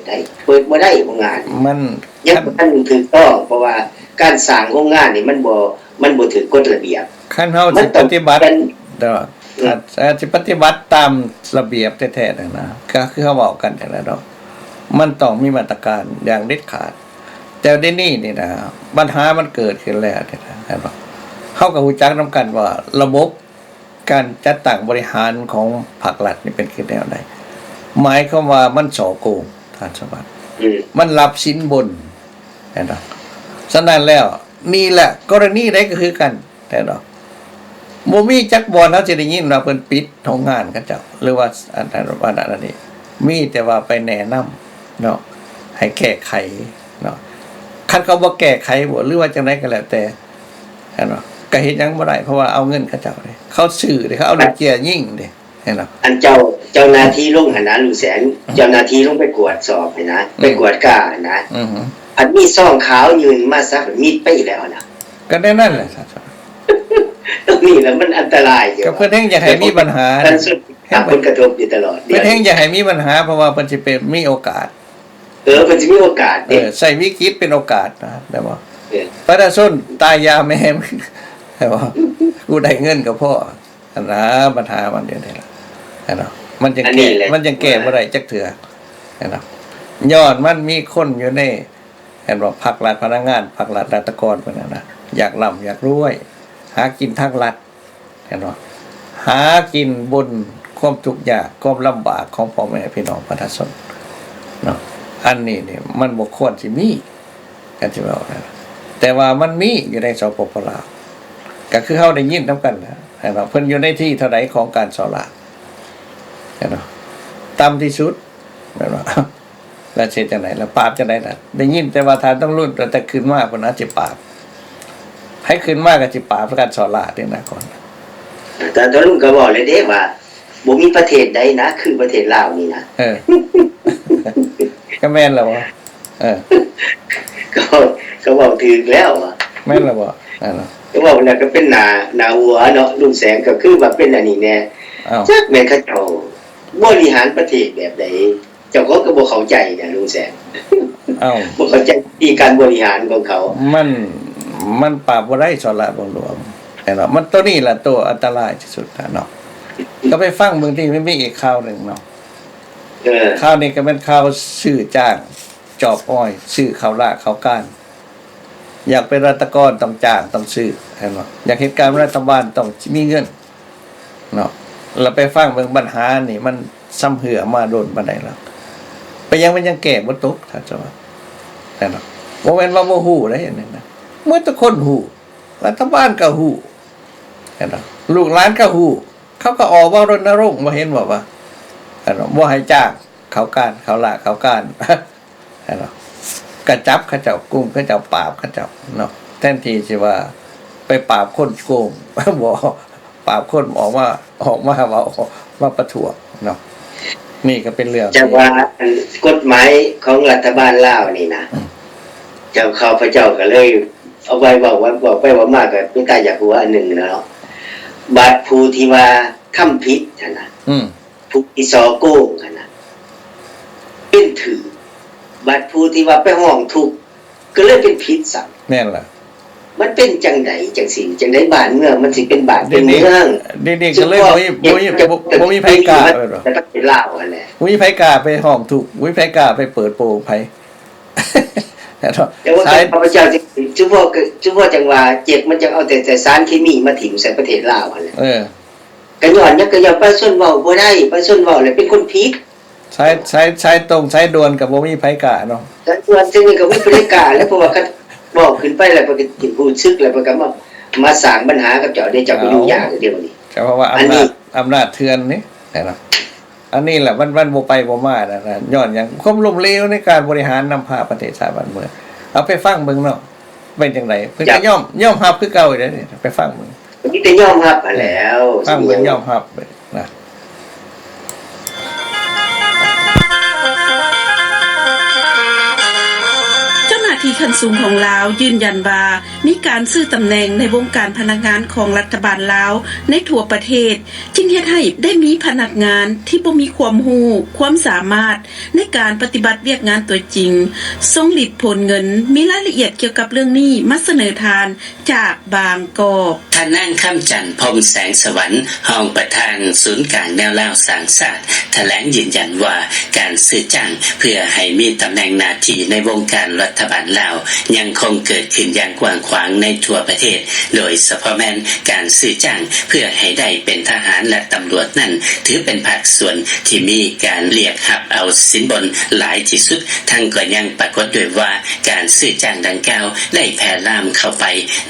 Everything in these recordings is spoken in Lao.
ໄດ້ ເປີດບໍ່ໄດ້ໂຮງງານ ມັນຍັງບໍ່ທັນຖືກຕ້ອງ ເພາະວ່າການສ້າງໂຮງງານນີ້ມັນບໍ່ ມັນບໍ່ຖືກກົດລະບຽບ ຄັນເຮົາຊິປະຕິບັດ ເນາະ ອືມ ຖ້າຊິປະຕິບັດຕາມລະບຽບແທ້ໆນັ້ນນະ ກໍຄືເຮົາເວົ້າກັນຫັ້ນແຫຼະເນາະ ມັນຕ້ອງມີມາດຕະການຢ່າງເດັດຂາດ. ແຕ່ດຽວນີ້ນີ້ນະ ບັນຫາມັນເກີດຂຶ້ນແລ້ວນີ້ນະ ເຫັນບໍ່? ເຮົາກໍຮູ້ຈັກນຳກັນວ່າລະບົບ ການຈັດຕັ້ງບໍລິຫານຂອງພາກລັດນີ້ເປັນຄືແນວໃດ? ໝາຍຄວາມວ່າມັນສໍ້ໂກງ ທ່ານສະຫວັດ ອືມ ມັນລັບສິນບົນ ແມ່ນບໍ່? ສະນັ້ນແລ້ວ ນີ້ແຫຼະ ກໍລະນີໃດກໍຄືກັນ ແມ່ນບໍ່? ບໍ່ມີຈັກບ່ອນເຮົາຊິໄດ້ຍິນວ່າເພິ່ນປິດໂຮງງານເຂົາເຈົ້າ ຫຼືວ່າອັນນັ້ນອັນນັ້ນອັນນີ້ ມີແຕ່ວ່າໄປແນະນຳເນາະ ໃຫ້ແກ້ໄຂເນາະ ຄັນເຂົາບໍ່ແກ້ໄຂບໍ ຫຼືວ່າຈັ່ງໃດກໍແລ້ວແຕ່ ເຫັນບໍ່? ກໍເຮັດຫຍັງບໍ່ໄດ້ ເພາະວ່າເອົາເງິນເຂົາເຈົ້າເດ້ ເຂົາຊື້ເດ້ ເຂົາເອົາລູກເຈ້ຍຍິງເດ້ ເຫັນບໍ່? ອັນເຈົ້າ ເຈົ້າໜ້າທີ່ລົງຫັ້ນນະ ລຸງແສງ ເຈົ້າໜ້າທີ່ລົງໄປກວດສອບຫັ້ນນະ ອືມ ໄປກວດກາຫັ້ນນະ ອືຮຶ ອັນມີຊອງຂາວຍື່ນມາຊະ ມິດໄປອີກແລ້ວນະ ກໍແນວນັ້ນແຫຼະ ຕົງນີ້ລະມັນອັນຕະລາຍຢູ່ ກໍເພິ່ນແຮ່ງຢາກໃຫ້ມີບັນຫາ ປະຊາຊົນໄດ້ຮັບຜົນກະທົບຢູ່ຕະຫຼອດ ເພິ່ນແຮ່ງຢາກໃຫ້ມີບັນຫາ ເພາະວ່າເພິ່ນຊິໄປມີໂອກາດ ເອີ ເພິ່ນຊິມີໂອກາດເດ້ ເອີ ໃຊ້ວິກິດເປັນໂອກາດນະ ແມ່ນບໍ່? ເອີ ປະຊາຊົນຕາຍຢ່າແມ່ມຶງ ແມ່ນບໍ່? ກູໄດ້ເງິນກໍພໍ ອັນນະ ບັນຫາມັນຢູ່ນີ້ລະ ເຫັນບໍ່? ມັນຍັງແກ້ ມັນຍັງແກ້ບໍ່ໄດ້ຈັກເທື່ອ ເຫັນບໍ່? ຍ້ອນມັນມີຄົນຢູ່ໃນ ເຫັນບໍ່? ພາກລັດ ພະນັກງານ ພາກລັດ ລັດຖະກອນ ເພິ່ນຫັ້ນນະ ຢາກລ່ຳຢາກລວຍ ຫາກິນທາງລັດ ເຫັນບໍ່? ຫາກິນບົນຄວາມທຸກຍາກ ຄວາມລຳບາກຂອງພໍ່ແມ່ພີ່ນ້ອງປະຊາຊົນເນາະ ອັນນີ້ນີ້ມັນບໍ່ຄວນຊິມີ ກັນຊິເວົ້ານະ ແຕ່ວ່າມັນມີຢູ່ໃນ ສປປ ລາວ ກໍຄືເຮົາໄດ້ຍິນນຳກັນນະ ເຫັນບໍ່? ເພິ່ນຢູ່ໃນທີເທົ່າໃດຂອງການສໍ້ລາດ ເຫັນບໍ່? ຕ່ຳທີ່ສຸດ ແມ່ນບໍ່? ແລ້ວຊິເຮັດຈັ່ງໃດລະ? ປາບຈັ່ງໃດລະ? ໄດ້ຍິນແຕ່ວ່າທ່ານທອງລຸນ ແຕ່ຂຶ້ນມາພຸ້ນນະ ຊິປາບ ໃຜຂຶ້ນມາກໍຊິປາບການສໍ້ລາດນີ້ນະກ່ອນ. ທ່ານທອງລຸນກໍເວົ້າແລ້ວເດ້ວ່າ ບໍ່ມີປະເທດໃດນະ ຄືປະເທດລາວນີ້ນະ. ເອີ ກໍແມ່ນແລ້ວ ເອີ ກໍ ກໍເວົ້າຖືກແລ້ວ ແມ່ນແລ້ວບໍ່? ແມ່ນແລ້ວ ກໍເວົ້າແລ້ວກໍເປັນໜ້າ ໜ້າຫົວເນາະ ລຸງແສງ ກໍຄືວ່າເປັນອັນນີ້ແດ່ ຈັກແມ່ນເຂົາເຈົ້າບໍລິຫານປະເທດແບບໃດ. ເຈົ້າຂອງກໍບໍ່ເຂົ້າໃຈນະລຸງແສງ ເອົ້າ ບໍ່ເຂົ້າໃຈວິທີການບໍລິຫານຂອງເຂົາ ມັນ ມັນປາບບໍ່ໄດ້ ສໍ້ລາດບັງຫຼວງ ແມ່ນບໍ່? ມັນ ໂຕນີ້ລະໂຕອັນຕະລາຍທີ່ສຸດນະເນາະ ກໍໄປຟັງເບິ່ງຕິ ມັນມີອີກຂ່າວໜຶ່ງເນາະ ເອີ ຂ່າວນີ້ກໍແມ່ນຂ່າວຊື້ຈ້າງ ຈອບອ້ອຍ ຊື້ເຂົ້າລາກເຂົ້າການ ຢາກເປັນລັດຖະກອນຕ້ອງຈ້າງ ຕ້ອງຊື້ ເຫັນບໍ່? ຢາກເຮັດການລັດຖະບານຕ້ອງມີເງິນ ເນາະ ລະໄປຟັງເບິ່ງບັນຫານີ້ມັນຊຳເຮື້ອມາດົນປານໃດລະ ເປັນຫຍັງມັນຍັງແກ້ບໍ່ຕົກ ທ່ານສະຫວັດ ແມ່ນບໍ່? ບໍ່ແມ່ນວ່າບໍ່ຮູ້ເດ້ ອັນນີ້ນະ ໝົດທຸກຄົນຮູ້ ລັດຖະບານກໍຮູ້ ແມ່ນບໍ່? ລູກຫຼານກໍຮູ້ ເຂົາກໍອອກມາລົນນະລົງ ບໍ່ເຫັນບໍ່ວ່າ ອັນ ບໍ່ໃຫ້ຈ້າງເຂົ້າການ ເຂົ້າລາກເຂົ້າການ ເນາະ ກະຈັບເຂົາເຈົ້າ ກຸມເຂົາເຈົ້າ ປາບເຂົາເຈົ້າເນາະ ແທນທີ່ຊິວ່າໄປປາບຄົນໂກງ ບໍ່ ປາບຄົນອອກມາ ອອກມາເວົ້າ ມາປະທ້ວງເນາະ ນີ້ກໍເປັນເລື່ອງ ຈັກວ່າອັນກົດໝາຍຂອງລັດຖະບານລາວນີ້ນະ ອືມ ເຈົ້າ ຂ້າພະເຈົ້າກໍເລີຍເອົາໄວ້ເວົ້າ ເວົ້າໄປເວົ້າມາກໍເປັນຕາຢາກຫົວອັນໜຶ່ງນະເນາະ ບາດຜູ້ທີ່ວ່າທຳຜິດຫັ້ນນະ ອືມ ຜູ້ທີ່ສໍ້ໂກງຫັ້ນນະ ເປັນຖືກ ບັດຜູ້ທີ່ວ່າໄປຮ້ອງທຸກກໍເລີຍເປັນຜິດຊ້ຳ ແມ່ນລະ ມັນເປັນຈັ່ງໃດຈັ່ງຊີ້ ຈັ່ງໃດບ້ານເມືອງມັນຊິເປັນບ້ານເປັນເມືອງ ດຽວນີ້ກໍເລີຍບໍ່ມີ ບໍ່ມີ ບໍ່ມີໃຜກ້າ ປະເທດລາວຫັ້ນແຫຼະ ບໍ່ມີໃຜກ້າໄປຮ້ອງທຸກ ບໍ່ມີໃຜກ້າໄປເປີດໂປງໃຜ ແຕ່ວ່າຂ້າພະເຈົ້າ ຊຸມພໍ່ ຊຸມພໍ່ຈັ່ງວ່າເຈັບ ມັນຈັ່ງເອົາແຕ່ ແຕ່ສານເຄມີມາຖິ້ມໃສ່ປະເທດລາວຫັ້ນແຫຼະ ເອີ ກໍຍ້ອນຫຍັງ ກໍຍ້ອນປະຊາຊົນເວົ້າບໍ່ໄດ້ ປະຊາຊົນເວົ້າແລ້ວເປັນຄົນຜິດ ສາຍ ສາຍ ສາຍຕົງສາຍດ່ວນກໍບໍ່ມີໃຜກ້າເນາະ ສາຍດ່ວນ ເຊິ່ງນີ້ກໍບໍ່ມີໃຜກ້າແລ້ວ ເພາະວ່າຄັນເວົ້າຂຶ້ນໄປແລ້ວ ເພິ່ນກໍຊິຮູ້ສຶກ ແລ້ວເພິ່ນກໍມາ ມາສ້າງບັນຫາກັບເຈົ້າເດ້ ເຈົ້າກໍຢູ່ຍາກເດ້ບັດນີ້ ເຈົ້າ ເພາະວ່າອຳນາດ ອຳນາດເຖື່ອນນີ້ ເຫັນບໍ່? ອັນນີ້ແຫຼະ ມັນ ມັນບໍ່ໄປບໍ່ມານະ ຍ້ອນຫຍັງ? ຄວາມລົ້ມເຫຼວໃນການບໍລິຫານນຳພາປະເທດຊາດບ້ານເມືອງ ເອົາໄປຟັງເບິ່ງເນາະ ເປັນຈັ່ງໃດ? ເພິ່ນກໍຍອມ ຍອມຮັບຄືເກົ່າເດ້ ໄປຟັງເບິ່ງ ມີແຕ່ຍອມຮັບຫັ້ນແຫຼ້ວ ຟັງເບິ່ງຍອມຮັບນະ. ເຈົ້າໜ້າທີ່ຂະ ນສູງຂອງລາວຢືນຢັນວ່າ ມີການຊື້ຕຳແໜ່ງໃນວົງການພະນັກງານຂອງລັດຖະບານລາວໃນທົ່ວປະເທດ ຈຶ່ງເຮັດໃຫ້ໄດ້ມີພະນັກງານທີ່ບໍ່ມີຄວາມຮູ້, ຄວາມສາມາດໃນການປະຕິບັດວຽກງານຕົວຈິງ ສົ່ງລິດໂພນເງິນ. ມີລາຍລະອຽດກ່ຽວກັບເລື່ອງນີ້ມາສະເໜີທ່ານຈາກບາງກອກ. ທ່ານນາງ ຄຳຈັນ ພົມແສງສະຫວັນ ຮອງປະທານສູນກາງແນວລາວສ້າງຊາດ ຖະແຫຼງຢືນຢັນວ່າ ການຊື້ຈ້າງເພື່ອໃຫ້ມີຕຳແໜ່ງໜ້າທີ່ໃນວົງການລັດຖະບານລາວ ຍັງຄົງເກີດຂຶ້ນຢ່າງກວ້າງຂວາງໃນທົ່ວປະເທດ, ໂດຍສະເພາະແມ່ນການຊື້ຈ້າງເພື່ອໃຫ້ໄດ້ເປັນທະຫານ ແລະ ຕຳຫຼວດນັ້ນ ຖືເປັນພາກສ່ວນທີ່ມີການລຽກຮັບເອົາສິນບົນຫຼາຍທີ່ສຸດ, ທັງກໍຍັງປາກົດດ້ວຍວ່າ ການຊື້ຈ້າງດັ່ງກ່າວໄດ້ແຜ່ລາມເຂົ້າໄປ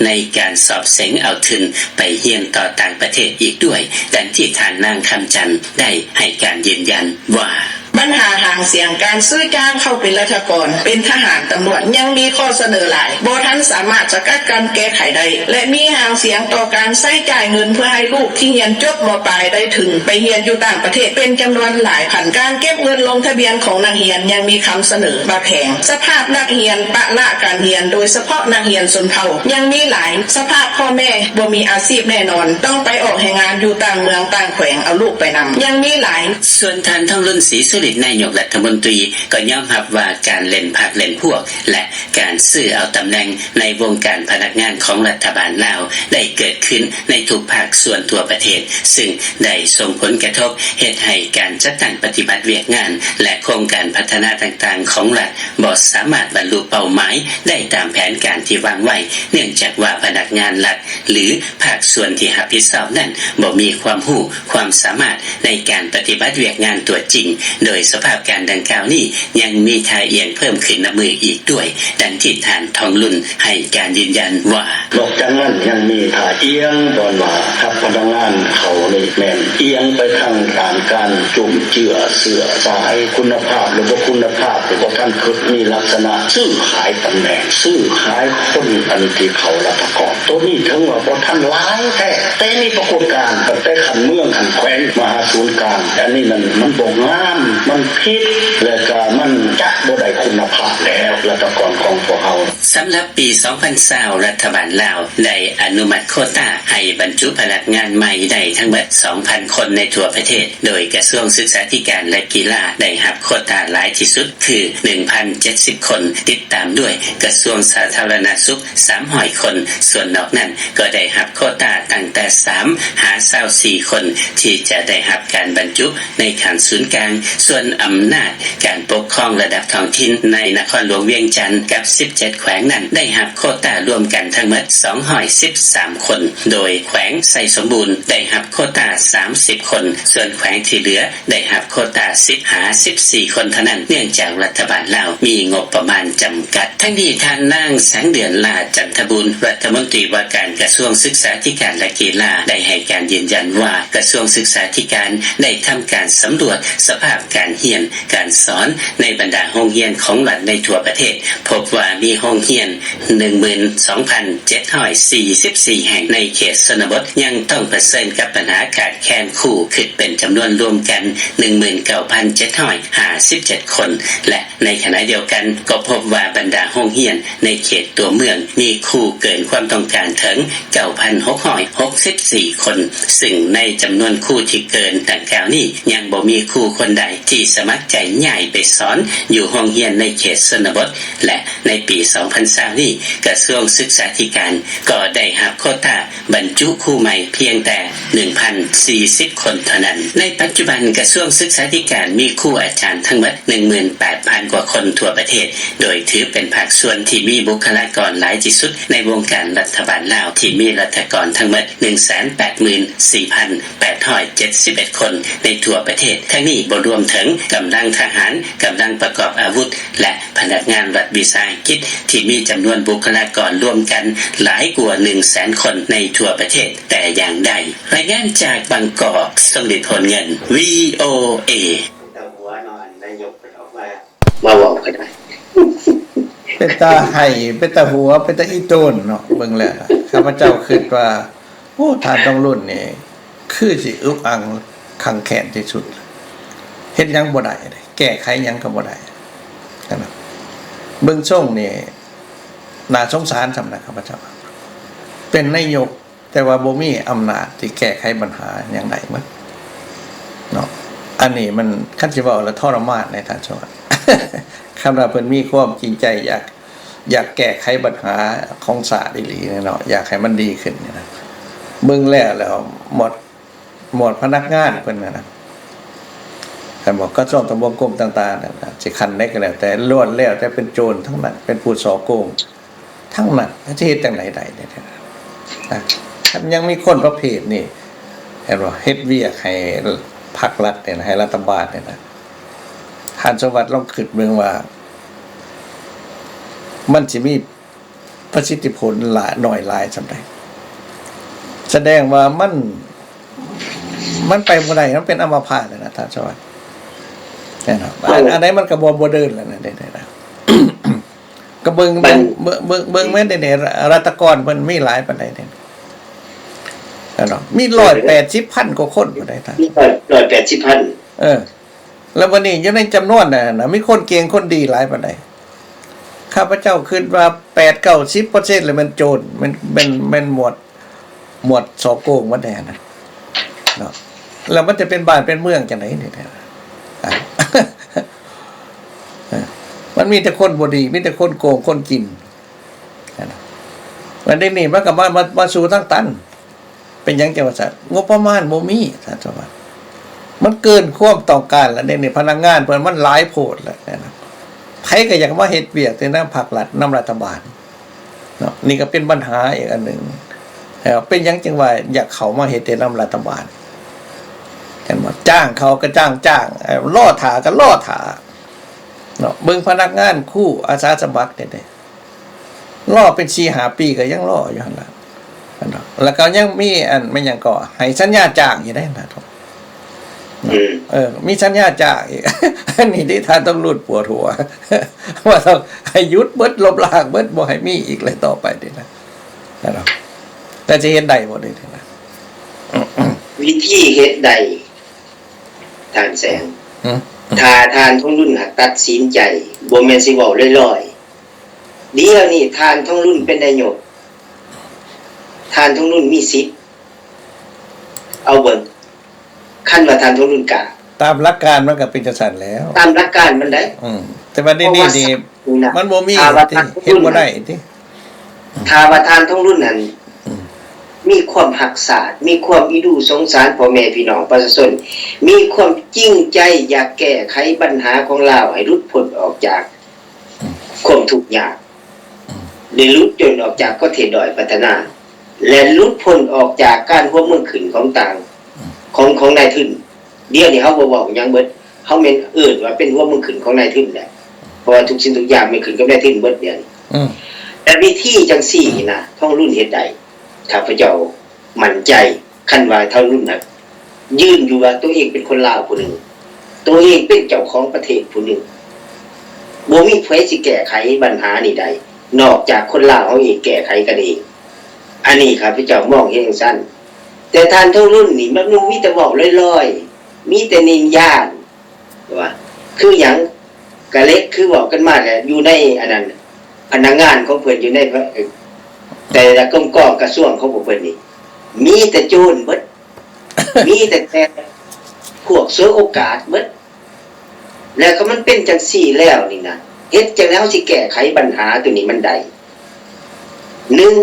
ໃນການສອບເສັງເອົາທຶນໄປຮຽນຕໍ່ຕ່າງປະເທດອີກດ້ວຍ, ດັ່ງທີ່ທ່ານນາງ ຄຳຈັນ ໄດ້ໃຫ້ການຢືນຢັນວ່າ: ບັນຫາຫາງສຽງການຊື້ຈ້າງເຂົ້າເປັນລັດຖະກອນ, ເປັນທະຫານ, ຕຳຫຼວດ ຍັງມີຂໍ້ສະເໜີຫຼາຍ ບໍ່ທັນສາມາດສະກັດກັ້ນແກ້ໄຂໄດ້ ແລະ ມີຫາງສຽງຕໍ່ການໃຊ້ຈ່າຍເງິນເພື່ອໃຫ້ລູກທີ່ຮຽນຈົບ ມ.ປາຍ ໄດ້ທຶນໄປຮຽນຢູ່ຕ່າງປະເທດເປັນຈຳນວນຫຼາຍພັນ. ການເກັບເງິນລົງທະບຽນຂອງນັກຮຽນຍັງມີຄຳສະເໜີວ່າແພງ. ສະພາບນັກຮຽນປະລະການຮຽນ, ໂດຍສະເພາະນັກຮຽນຊົນເຜົ່າ ຍັງມີຫຼາຍ. ສະພາບພໍ່ແມ່ບໍ່ມີອາຊີບແນ່ນອນ, ຕ້ອງໄປອອກແຮງງານຢູ່ຕ່າງເມືອງຕ່າງແຂວງ ເອົາລູກໄປນຳ ຍັງມີຫຼາຍ. ສ່ວນທ່ານ ທອງລຸນ ສີສຸລິດ ນາຍົກລັດຖະມົນຕີ ກໍຍອມຮັບວ່າການເລ່ນພັກເລ່ນພວກ ແລະ ການຊື້ເອົາຕຳແໜ່ງໃນວົງການພະນັກງານຂອງລັດຖະບານລາວ ໄດ້ເກີດຂຶ້ນໃນທຸກພາກສ່ວນທົ່ວປະເທດ, ຊຶ່ງໄດ້ສົ່ງຜົນກະທົບເຮັດໃຫ້ການຈັດຕັ້ງປະຕິບັດວຽກງານ ແລະ ໂຄງການພັດທະນາຕ່າງໆຂອງລັດ ບໍ່ສາມາດບັນລຸເປົ້າໝາຍໄດ້ຕາມແຜນການທີ່ວາງໄວ້, ເນື່ອງຈາກວ່າພະນັກງານລັດ ຫຼື ພາກສ່ວນທີ່ຮັບຜິດຊອບນັ້ນ ບໍ່ມີຄວາມຮູ້ ຄວາມສາມາດໃນການປະຕິບັດວຽກງານຕົວຈິງ, ໂດຍສະພາບການດັ່ງກ່າວນີ້ຍັງມີທ່າອ່ຽງເພີ່ມຂຶ້ນນັບມື້ອີກດ້ວຍ, ດັ່ງທີ່ທ່ານ ທອງລຸນ ໃຫ້ການຢືນຢັນວ່າ: ນອກຈາກນັ້ນຍັງມີທ່າອ່ຽງບ່ອນວ່າຮັບພະນັກງານເຂົານີ້ແມ່ນອ່ຽງໄປທາງດ້ານການຈຸ້ມເຈື້ອເຊື້ອສາຍ ຄຸນນະພາບ ຫຼື ບໍ່ຄຸນນະພາບ ຫຼື ບໍ່ທັນຄຶດ ມີລັກສະນະຊື້ຂາຍຕຳແໜ່ງ ຊື້ຂາຍຄົນອັນທີ່ເຂົ້າລັດຖະກອນ. ໂຕນີ້ເຖິງວ່າບໍ່ທັນຫຼາຍແທ້, ແຕ່ມີປາກົດການຕັ້ງແຕ່ຂັ້ນເມືອງ ຂັ້ນແຂວງ ມາຫາສູນກາງ, ອັນນີ້ນັ້ນມັນບໍ່ງາມ, ມັນຜິດ ແລະ ກະມັນຈະບໍ່ໄດ້ຄຸນນະພາບແລ້ວ ລັດຖະກອນຂອງພວກເຮົາ. ສຳລັບປີສອງພັນຊາວ ລັດຖະບານລາວໄດ້ອະນຸມັດໂຄຕາໃຫ້ບັນຈຸພະນັກງານໃໝ່ໄດ້ທັງໝົດສອງພັນຄົນໃນທົ່ວປະເທດ, ໂດຍກະຊວງສຶກສາທິການ ແລະ ກິລາໄດ້ຮັບໂຄຕາຫຼາຍທີ່ສຸດຄືໜຶ່ງພັນເຈັດສິບຄົນ, ຕິດຕາມດ້ວຍກະຊວງສາທາລະນະສຸກ ສາມຮ້ອຍຄົນ, ສ່ວນນອກນັ້ນກໍໄດ້ຮັບໂຄຕາຕັ້ງແຕ່ສາມຫາຊາວສີ່ຄົນ ທີ່ຈະໄດ້ຮັບການບັນຈຸໃນຂັ້ນສູນກາງ. ສ່ວນອຳນາດການປົກຄອງລະດັບທ້ອງຖິ່ນໃນນະຄອນຫຼວງວຽງຈັນກັບສິບເຈັດແຂວງນັ້ນ ໄດ້ຮັບໂຄຕາລວມກັນທັງໝົດສອງຮ້ອຍສິບສາມຄົນ, ໂດຍແຂວງໄຊສົມບູນໄດ້ຮັບໂຄຕາສາມສິບຄົນ, ສ່ວນແຂວງທີ່ເຫຼືອ ໄດ້ຮັບໂຄຕາສິບຫາສິບສີ່ຄົນເທົ່ານັ້ນ, ເນື່ອງຈາກລັດຖະບານລາວມີງົບປະມານຈຳກັດ. ທັງນີ້, ທ່ານນາງ ແສງເດືອນ ຫຼ້າຈັນທະບູນ ລັດຖະມົນຕີວ່າການກະຊວງສຶກສາທິການ ແລະ ກິລາ ໄດ້ໃຫ້ການຢືນຢັນວ່າ ກະຊວງສຶກສາທິການໄດ້ທຳການສຳຫຼວດສະພາບການຮຽນການສອນໃນບັນດາໂຮງຮຽນຂອງລັດໃນທົ່ວປະເທດ, ພົບວ່າມີໂຮງຮຽນ ໜຶ່ງໝື່ນສອງພັນເຈັດຮ້ອຍສີ່ສິບສີ່ແຫ່ງໃນເຂດຊົນນະບົດ ຍັງຕ້ອງປະເຊີນກັບບັນຫາຂາດແຄນຄູ, ຄິດເປັນຈຳນວນລວມກັນ ໜຶ່ງໝື່ນເກົ້າພັນເຈັດຮ້ອຍຫ້າສິບເຈັດຄົນ ແລະ ໃນຂະນະດຽວກັນກໍພົບວ່າບັນດາໂຮງຮຽນໃນເຂດຕົວເມືອງມີຄູເກີນຄວາມຕ້ອງການເຖິງ ເກົ້າພັນຫົກຮ້ອຍຫົກສິບສີ່ຄົນ, ຊຶ່ງໃນຈຳນວນຄູທີ່ເກີນດັ່ງກ່າວນີ້ ຍັງບໍ່ມີຄູຄົນໃດທີ່ສະໝັກໃຈຍ້າຍໄປສອນຢູ່ໂຮງຮຽນໃນເຂດຊົນນະບົດ ແລະ ໃນປີສອງພັນຊາວນີ້ ກະຊວງສຶກສາທິການກໍໄດ້ຮັບໂຄຕາບັນຈຸຄູໃໝ່ພຽງແຕ່ໜຶ່ງພັນສີ່ສິບຄົນເທົ່ານັ້ນ. ໃນປັດຈຸບັນ ກະຊວງສຶກສາທິການມີຄູອາຈານທັງໝົດໜຶ່ງໝື່ນແປດພັນກວ່າຄົນທົ່ວປະເທດ, ໂດຍຖືເປັນພາກສ່ວນທີ່ມີບຸກຄະລາກອນຫຼາຍທີ່ສຸດໃນວົງການລັດຖະບານລາວ ທີ່ມີລັດຖະກອນທັງໝົດໜຶ່ງແສນແປດໝື່ນສີ່ພັນແປດຮ້ອຍເຈັດສິບເອັດຄົນໃນທົ່ວປະເທດ. ທັງນີ້ບໍ່ລວມເຖິງກຳລັງທະຫານ, ກຳລັງປະກອບອາວຸດ ແລະ ພະນັກງານລັດວິສາຫະກິດທີ່ມີຈຳນວນບຸກຄະລາກອນລວມກັນຫຼາຍກວ່າໜຶ່ງແສນຄົນໃນທົ່ວປະເທດແຕ່ຢ່າງໃດ. ລາຍງານຈາກບາງກອກ, ຊົງລິດ ໂພນເງິນ, ວີໂອເອ. ມາເວົ້າກໍໄດ້ ເປັນຕາໄຫ້ ເປັນຕາຫົວ ເປັນຕາອີ່ຕົນເນາະ ເບິ່ງແລ້ວນະ. ຂ້າພະເຈົ້າຄິດວ່າ ໂອ້ ທ່ານທອງລຸນນີ້ຄືຊິອຸກອັ່ງຄັງແຄ້ນທີ່ສຸດ, ເຮັດຫຍັງບໍ່ໄດ້ເດ້ ແກ້ໄຂຫຍັງກໍບໍ່ໄດ້ນະ. ເບິ່ງຊົງນີ້ ໜ້າສົງສານສ່ຳນັ້ນ ຂ້າພະເຈົ້າ ເປັນນາຍົກ ແຕ່ວ່າບໍ່ມີອຳນາດທີ່ແກ້ໄຂບັນຫາຫຍັງໄດ້ໝົດເນາະ. ອັນນີ້ມັນ ຄັນຊິເວົ້າແລ້ວທໍລະມານໃດທ່ານສະຫວັດ. ຄັນວ່າເພິ່ນມີຄວາມຈິງໃຈ ຢາກ ຢາກແກ້ໄຂບັນຫາຂອງຊາດອີ່ຫຼີເນາະ ຢາກໃຫ້ມັນດີຂຶ້ນນີ້ນະ ເບິ່ງແລ້ວ ແລ້ວໝວດ ໝວດພະນັກງານເພິ່ນນັ້ນນະ ຄັນບອກກະຊວງທະບວງກົມຕ່າງໆນັ້ນນະ ຊິຂັ້ນໃດກໍແລ້ວແຕ່ ລ້ວນແລ້ວແຕ່ເປັນໂຈນທັງນັ້ນ ເປັນຜູ້ສໍ້ໂກງທັງນັ້ນ ແລ້ວຊິເຮັດຈັ່ງໃດໄດ້ເດ ນະ? ຄັນຍັງມີຄົນປະເພດນີ້ ເຫັນບໍ່ ເຮັດວຽກໃຫ້ພັກລັດນີ້ນະ ໃຫ້ລັດຖະບານນີ້ນະ ທ່ານສະຫວັດລອງຄິດເບິ່ງວ່າ ມັນຊິມີ ປະສິດທິຜົນຫຼາຍ ໜ້ອຍຫຼາຍສ່ຳໃດ? ສະແດງວ່າມັນ ມັນໄປບໍ່ໄດ້ ມັນເປັນອຳມະພາດແລ້ວນະ ທ່ານສະຫວັດ ແມ່ນບໍ່? ອັນ ອັນໃດມັນກໍບໍ່ ບໍ່ເດີນແລ້ວນະ ເດ ເດ ເດ ກໍເບິ່ງ ເບິ່ງ ເບິ່ງ ເບິ່ງ ເບິ່ງແມ່ນເດ ລັດຖະກອນເພິ່ນມີຫຼາຍປານໃດເດ ເຫັນບໍ່? ມີຮ້ອຍແປດສິບພັນກວ່າຄົນພຸ້ນໃດທ່ານ ມີຮ້ອຍ ຮ້ອຍແປດສິບພັນ ເອີ ແລ້ວບັດນີ້ຢູ່ໃນຈຳນວນນັ້ນນະ ມີຄົນເກັ່ງຄົນດີຫຼາຍປານໃດ? ຂ້າພະເຈົ້າຄິດວ່າແປດເກົ້າສິບເປີເຊັນແລ້ວແມ່ນໂຈນ ແມ່ນ ແມ່ນ ແມ່ນໝວດ ໝວດສໍ້ໂກງໝົດແດ່ນະເນາະ. ແລ້ວມັນຈະເປັນບ້ານເປັນເມືອງຈັ່ງໃດນີ້ນະ? ມັນມີແຕ່ຄົນບໍ່ດີ ມີແຕ່ຄົນໂກງຄົນກິນ. ບັດນີ້ມັນກໍມາ ມາ ມາສູ່ທາງຕັນ. ເປັນຫຍັງຈັ່ງວ່າຊັ້ນ? ງົບປະມານບໍ່ມີ ທ່ານສະຫວັດ ມັນເກີນຄວາມຕ້ອງການແລ້ວເດ ນີ້ພະນັກງານເພິ່ນມັນຫຼາຍໂພດແລ້ວນະ. ໃຜກໍຢາກມາເຮັດວຽກແຕ່ນຳພັກລັດ ນຳລັດຖະບານເນາະ ນີ້ກໍເປັນບັນຫາອີກອັນໜຶ່ງ. ເປັນຫຍັງຈຶ່ງວ່າຢາກເຂົ້າມາເຮັດແຕ່ນຳລັດຖະບານ? ເຫັນບໍ່? ຈ້າງເຂົາກໍຈ້າງ ຈ້າງ ລໍຖ້າກໍລໍຖ້າເນາະ. ເບິ່ງພະນັກງານ ຄູ ອາສາສະໝັກນີ້ເດ ລໍເປັນສີ່ຫ້າປີກໍຍັງລໍຢູ່ຫັ້ນລະ ແລ້ວກໍຍັງມີອັນ ແມ່ນຫຍັງກໍໃຫ້ສັນຍາຈ້າງຢູ່ເດ້ນະ. ເອີ ມີສັນຍາຈ້າງອີກ ອັນນີ້ເດ້ ທ່ານຕ້ອງລຸດປວດຫົວ ວ່າຕ້ອງໃຫ້ຢຸດເບິດ ລົບລ້າງເບິດ ບໍ່ໃຫ້ມີອີກເລີຍຕໍ່ໄປນີ້ນະ. ແລ້ວຊິເຮັດໄດ້ບໍ່ນີ້ນະ? ວິທີເຮັດໄດ້ ທ່ານແສງ ຖ້າທ່ານທອງລຸນຫາກຕັດສິນໃຈ ບໍ່ແມ່ນຊິເວົ້າລອຍໆ. ດຽວນີ້ທ່ານທອງລຸນເປັນນາຍົກ ທ່ານທອງລຸນມີສິດ ເອົາເບິ່ງ ຄັນວ່າທ່ານທອງລຸນກ້າ. ຕາມຫຼັກການມັນກໍເປັນຈັ່ງຊັ້ນແລ້ວ ຕາມຫຼັກການມັນໄດ໋. ອືມ ແຕ່ວ່າດຽວນີ້ນີ້ ມັນບໍ່ມີ ເຮັດບໍ່ໄດ້ຕິ. ຖ້າວ່າທ່ານທອງລຸນນັ້ນ ອືມ ມີຄວາມຮັກຊາດ ມີຄວາມອີດູສົງສານພໍ່ແມ່ພີ່ນ້ອງປະຊາຊົນ ມີຄວາມຈິງໃຈຢາກແກ້ໄຂບັນຫາຂອງລາວໃຫ້ຫຼຸດພົ້ນອອກຈາກ ຄວາມທຸກຍາກ ໄດ້ຫຼຸດພົ້ນອອກຈາກປະເທດດ້ອຍພັດທະນາ ແລະ ຫຼຸດພົ້ນອອກຈາກການຫົວເມືອງຂຶ້ນຂອງຕ່າງ ຂອງ ຂອງນາຍທຶນ. ດຽວນີ້ເຮົາບໍ່ເວົ້າຫຍັງເບິດ ເຮົາແມ່ນເອີ້ນວ່າເປັນຫົວເມືອງຂຶ້ນຂອງນາຍທຶນແຫຼະ ເພາະວ່າທຸກສິ່ງທຸກຢ່າງແມ່ນຂຶ້ນກັບນາຍທຶນເບິດດຽວນີ້. ແຕ່ວິທີຈັ່ງຊີ້ນະ ທອງລຸນເຮັດໄດ້ ຂ້າພະເຈົ້າໝັ້ນໃຈ. ຄັນວ່າເຖົ້າລຸນນະ ຢືນຢູ່ວ່າໂຕເອງເປັນຄົນລາວຜູ້ໜຶ່ງ ໂຕເອງເປັນເຈົ້າຂອງປະເທດຜູ້ໜຶ່ງ ບໍ່ມີໃຜຊິແກ້ໄຂບັນຫານີ້ໄດ້ ນອກຈາກຄົນລາວເຮົາເອງແກ້ໄຂກັນເອງ. ອັນນີ້ຂ້າພະເຈົ້າມອງເຫັນຈັ່ງຊັ້ນ. ແຕ່ທ່ານເຖົ້າລຸນນີ້ ມັນມີແຕ່ເວົ້າລອຍໆ ມີແຕ່ນິນຍານ ວ່າ ຄືຫຍັງ ກະເລັກ ຄືເວົ້າກັນມາແຫຼະ ຢູ່ໃນອັນນັ້ນ ພະນັກງານຂອງເພິ່ນ ຢູ່ໃນ ແຕ່ລະກົມກອງກະຊວງຂອງພວກເພິ່ນນີ້ ມີແຕ່ໂຈນເບິດ ມີແຕ່ ແຕ່ພວກສວຍໂອກາດເບິດ. ແລ້ວຄັນມັນເປັນຈັ່ງຊີ້ແລ້ວນີ້ນະ ເຮັດຈັ່ງໃດເຮົາຊິແກ້ໄຂບັນຫາໂຕນີ້ມັນໄດ້? ໜຶ່ງ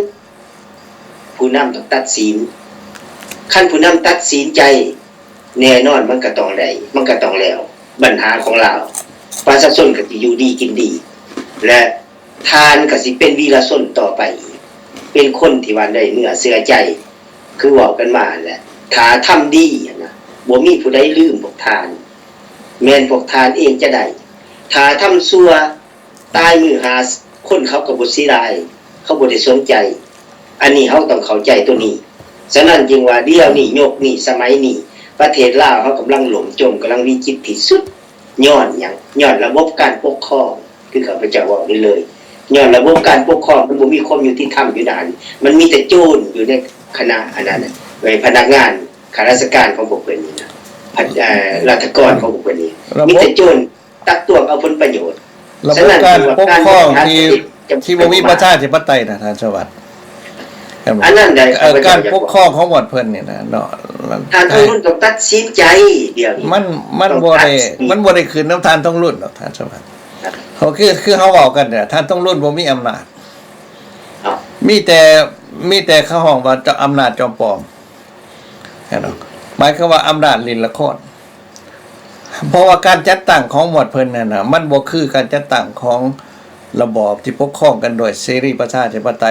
ຜູ້ນຳຕ້ອງຕັດສິນ. ຄັນຜູ້ນຳຕັດສິນໃຈ ແນ່ນອນມັນກໍຕ້ອງໄດ້ ມັນກໍຕ້ອງແລ້ວ ບັນຫາຂອງລາວ ປະຊາຊົນກໍຊິຢູ່ດີກິນດີ ແລະ ທ່ານກໍຊິເປັນວີລະຊົນຕໍ່ໄປອີກ ເປັນຄົນທີ່ວ່າໄດ້ເນື້ອເຊື່ອໃຈ ຄືເວົ້າກັນມາຫັ້ນແຫຼະ. ຖ້າທຳດີຫັ້ນນະ ບໍ່ມີຜູ້ໃດລືມພວກທ່ານ ແມ່ນພວກທ່ານເອງຈະໄດ້. ຖ້າທຳຊົ່ວ ຕາຍມື້ຫາຄົນເຂົາກໍບໍ່ເສຍດາຍ ເຂົາບໍ່ໄດ້ສົນໃຈ. ອັນນີ້ເຮົາຕ້ອງເຂົ້າໃຈໂຕນີ້. ສະນັ້ນຈຶ່ງວ່າດຽວນີ້ ຍຸກນີ້ ສະໄໝນີ້ ປະເທດລາວເຮົາກຳລັງລົ້ມຈົມ ກຳລັງວິກິດທີ່ສຸດ. ຍ້ອນຫຍັງ? ຍ້ອນລະບົບການປົກຄອງ ຄືຂ້າພະເຈົ້າເວົ້າໄດ້ເລີຍ. ຍ້ອນລະບົບການປົກຄອງມັນບໍ່ມີຄວາມຍຸຕິທຳຢູ່ໃນຫັ້ນ. ມັນມີແຕ່ໂຈນຢູ່ໃນຄະນະອັນນັ້ນ ໃນພະນັກງານ ຂ້າລາຊະການຂອງພວກເພິ່ນນີ້ນະ ເອີ ລັດຖະກອນຂອງພວກເພິ່ນນີ້ ມີແຕ່ໂຈນ ຕັກຕວງເອົາຜົນປະໂຫຍດ. ລະບົບການປົກຄອງທີ່ ທີ່ບໍ່ມີປະຊາທິປະໄຕນະ ທ່ານສະຫວັດ. ອັນນັ້ນໃດ ເອີ ຂ້າພະເຈົ້າຢາກບອກ ການປົກຄອງຂອງໝວດເພິ່ນນີ້ນະເນາະ ທ່ານທອງລຸນຕ້ອງຕັດສິນໃຈດຽວນີ້. ມັນ ມັນບໍ່ໄດ້ ມັນບໍ່ໄດ້ຂຶ້ນນຳທ່ານທອງລຸນດອກ ທ່ານສະຫວັດ. ເຮົາຄື ຄືເຮົາເວົ້າກັນນີ້ ທ່ານທອງລຸນບໍ່ມີອຳນາດ. ເອົ້າ ມີແຕ່ ມີແຕ່ເຂົາຮ້ອງວ່າອຳນາດຈອມປອມ ເຫັນບໍ່? ໝາຍຄວາມວ່າອຳນາດຫຼິ້ນລະຄອນ. ເພາະວ່າການຈັດຕັ້ງຂອງໝວດເພິ່ນນັ້ນນະ ມັນບໍ່ຄືການຈັດຕັ້ງຂອງລະບອບທີ່ປົກຄອງກັນໂດຍເສລີປະຊາທິປະໄຕ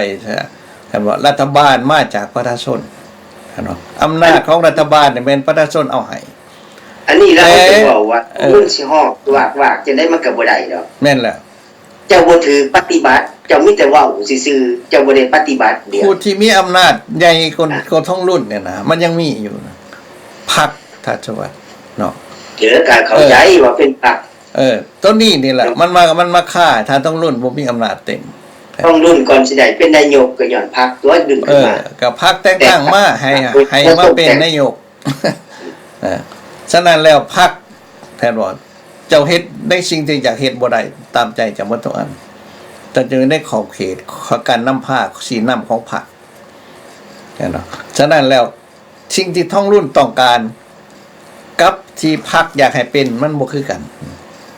ເຫັນບໍ່? ລັດຖະບານມາຈາກປະຊາຊົນ ເຫັນບໍ່? ອຳນາດຂອງລັດຖະບານນີ້ແມ່ນປະຊາຊົນເອົາໃຫ້. ອັນນີ້ລະເຮົາຈະເວົ້າວ່າ ເອີ ມັນຊິຮອກວາກໆ ຈັ່ງໃດມັນກໍບໍ່ໄດ້ດອກ. ແມ່ນແລ້ວ. ເຈົ້າບໍ່ຖືກປະຕິບັດ ເຈົ້າມີແຕ່ເວົ້າຊື່ໆ ເຈົ້າບໍ່ໄດ້ປະຕິບັດ. ດຽວ ຜູ້ທີ່ມີອຳນາດໃຫຍ່ກວ່າ ອ່ະ ກວ່າທອງລຸນນີ້ນະ ມັນຍັງມີຢູ່ນະ ພັກ ທ່ານສະຫວັດເນາະ. ເອີ ກໍເຂົ້າໃຈ ເອີ ວ່າເປັນພັກ. ເອີ ໂຕນີ້ນີ້ແຫຼະ ມັນມາ ມັນມາຄາທ່ານທອງລຸນບໍ່ມີອຳນາດເຕັມ. ທອງລຸນກ່ອນຊິໄດ້ເປັນນາຍົກ ກໍຍ້ອນພັກຕົວະດຶງຂຶ້ນມາ. ເອີ ກໍພັກແຕ່ງຕັ້ງມາໃຫ້ ແຕ່ງຕັ້ງ ໃຫ້ມາເປັນນາຍົກ. ເອີ ສະນັ້ນແລ້ວ ພັກ ແມ່ນບໍ່? ເຈົ້າເຮັດໃນສິ່ງທີ່ຢາກເຮັດບໍ່ໄດ້ຕາມໃຈເຈົ້າໝົດທຸກອັນ. ເຈົ້າຢູ່ໃນຂອບເຂດການນຳພາຊີ້ນຳຂອງພັກ ແມ່ນບໍ່? ສະນັ້ນແລ້ວ ສິ່ງທີ່ທອງລຸນຕ້ອງການກັບທີ່ພັກຢາກໃຫ້ເປັນ ມັນບໍ່ຄືກັນ